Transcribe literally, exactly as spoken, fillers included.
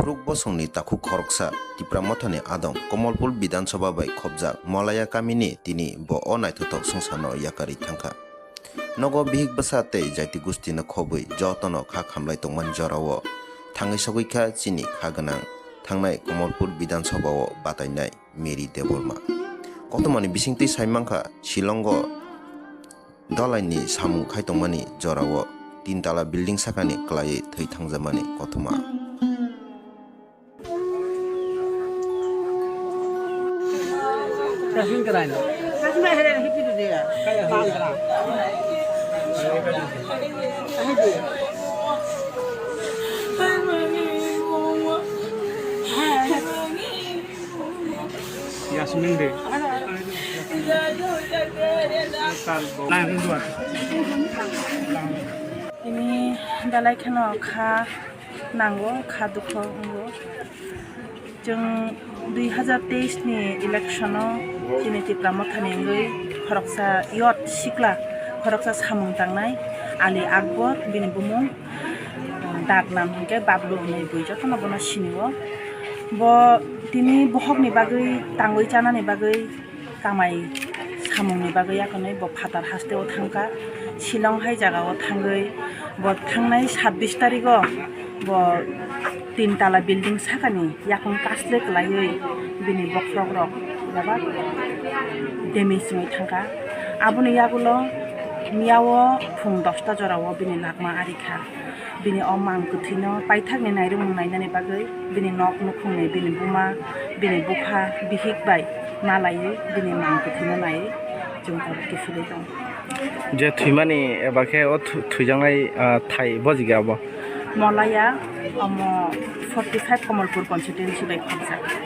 Phwrwk bosongni takhuk khoroksa Tipra Mothani adong Komolpur Bidhan Sabha bai khopjak Molaya kamini tini bo o naithothok swngcharno yakarwi thangkha. Nogo bihik bwsa tei jaiti gustino khobwi jotono kha khamlai tongmani jorao thangwi sogwi kha chini kha gwnang thangnai Komolpur Bidhan Sabha o batainai Mary Debbarma. Kothomani bisingtwi sai mankha Shillongo dolaini samung khai tongmani jorao tin tala building sakani kwlaiwi thwi thangjakmani kothoma. Yasmin de. Ini belai kheno kha nango, kha dukho wngo. Chwng dui hazar teis ni election o chini Tipra Mothani wngwi khoroksa youth sikla, khoroksa samung tangnai Ali Akbar, bini bumung. Dak nam hinkhe Bablu hwnwi bui jotono bono sinio. Bo tini bohokni bagwi tangwi chanani bagwi kamai samungni bagwi yakonwi bo phatar hasteo thangkha. Shillong hai jagao thangwi bo thangnai sabbish tarigo bo tin tala building sakani yakung kasle kwlaiwi bini bokhorok rok bebak damage wngwi thangkha. Aboni yagulo miyao phung dosta jorao bini lakma arikha. Bini o mang kwthwino paithakni nairwmung nainani bagwi bini nok nukhungni, bini buma, bini bupha, bihik bai malaiwi bini mang kwthwino naiwi chwng tabuk kiphilwi tongo. Je thwimani eba khe o thu-, thwijaknai, ah, thai bojiga abo? Molaya, omo forty five Kamalpur constituency bai khopjak.